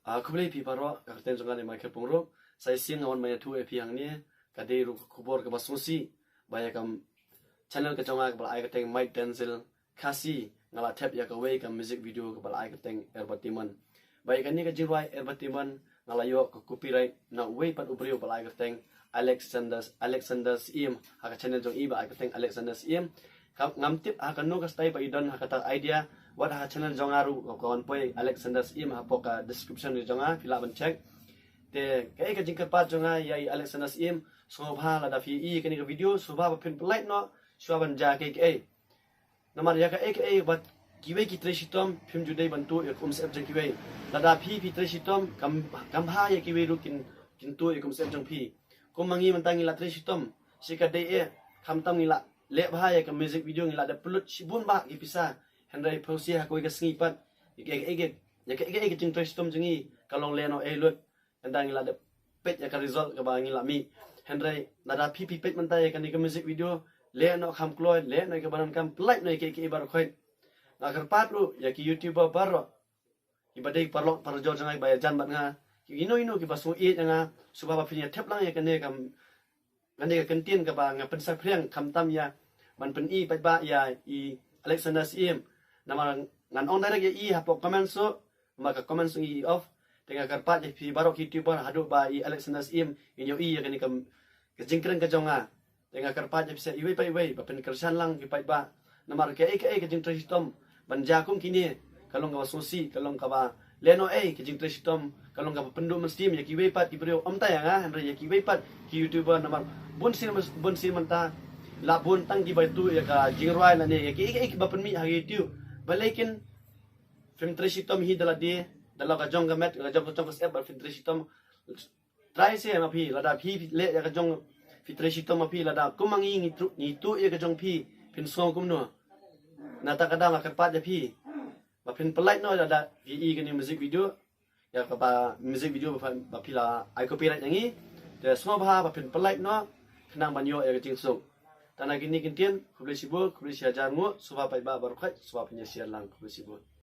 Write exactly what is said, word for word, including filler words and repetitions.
Ah, khublei phi baroh, ka kyrteng jong nga dei Michael Pyngrope. Sa shisien nga wan ban ïathuh ïa phi hangne, ka dei ruh ka khubor kaba sngewsih ba ïa ka channel ka jong nga kaba la ai kyrteng Mike Denzel Khasi, nga la thep ïa kawei ka music video kaba la ai kyrteng Erbatimon. Ba ïa kane ka jingrwai Erbatimon nga la ïoh ka copyright na uwei pat u briew ba la ai kyrteng Alexander, Alexander Syiem, ha ka channel jong i ba ai kyrteng Alexander Syiem. Ka, ngam tip ha kano ka style ba i don ha kata idea, wat ha ka channel jong nga ruh ka wan poi Alexander Syiem hapoh ka description jong nga, phi lah ban check. Te kaei ka jingkyrpad jong nga ïa i Alexander Syiem, sngewbha lada phi i kane ka video, sngewbha ba phin pynlait noh, shuwa ban jia kaei kaei. Namar ïa kaei kaei ba kiwei ki trei shitom, phim ju dei ban tuh ïa ka umsyep jong kiwei. Lada phi phi trei shitom, kam, kam bha ïa kiwei ruh kin, kin tuh ïa ka umsyep jong phi. Kum ma ngi mynta ngi la trei shitom, shi ka dei eh, khamtam ngi la leh bha ïa ka music video, ngi la dep pynlut shibun bah ki pisa. Hynrei phewse ha kawei ka sngi pat, ïa kaei kaei, ïa kaei kaei ka jingtrei shitom jong ngi ka long lehnohei lut. Ynda ngi la dep peit ïa ka result kaba ngi la mih. Hynrei lada phi phi peit mynta ïa kane ka music video, lehnoh kham kloi, lehnoh ïa kaba donkam, pynlait noh ïa kaei kaei baroh khoit. Nga kyrpad ruh ïa ki YouTuber baroh, kiba dei paralok parajor jong nga, kiba ïajan bad nga, ki ino ino kiba sngewieit ïa nga, sngewbha ba phin ïa thep lang ïa kane ka, kane ka kyntien kaba nga pynsaphriang, khamtam ïa ban pyni paidbah ïa i Alexander Syiem. Namar ngan ong direct ïa i hapoh comment shuh, namar ka comment shuh i off. Te nga kyrpad ïa phi baroh ki YouTuber haduh ba i Alexander Syiem in ïohi ïa kane ka, ka jingkren ka jong nga. Te nga kyrpad ïa phi sa iwei pa iwei ba pynkyrshan lang ki paidbah. Namar kaei kaei ka jingtrei shitom ban jia kum kine ka long kaba sngewsih, ka long kaba lehnohei, ka jingtrei shitom ka long kaba pynduh mynsiem ïa kiwei pat ki briew, ym tang ïa nga hynrei ïa kiwei pat ki YouTuber. Namar bun sien, bun sien mynta la bun tang kiba tuh ïa ka jingrwai lane ïa kiei kiei kiba pynmih ha YouTube. Balei kin phim trei shitom hi da lade, da la ka jong ka met, ka jong ka jong ka syep, ba phim trei shitom. Try se ma phi, lada phi phi leh ïa ka jong, phi trei shitom ma phi, lada kum ma ngi ngi tuh, ngi tuh ïa ka jong phi, phin sngew kumno? Na kata ka daw nga kyrpad ïa phi ba phin pynlait noh lada phi i kane music video, ïa kaba music video ba, ba phi la ai copyright ïa ngi. Te sngewbha ba phin pynlait noh khnang ban ïoh ïa ka jingsuk. Tang na kine ki kyntien, khublei shibun, khublei shihajar nguh, sngewbha paidbah baroh khoit, sngewbha phin ïa share lang, khublei shibun.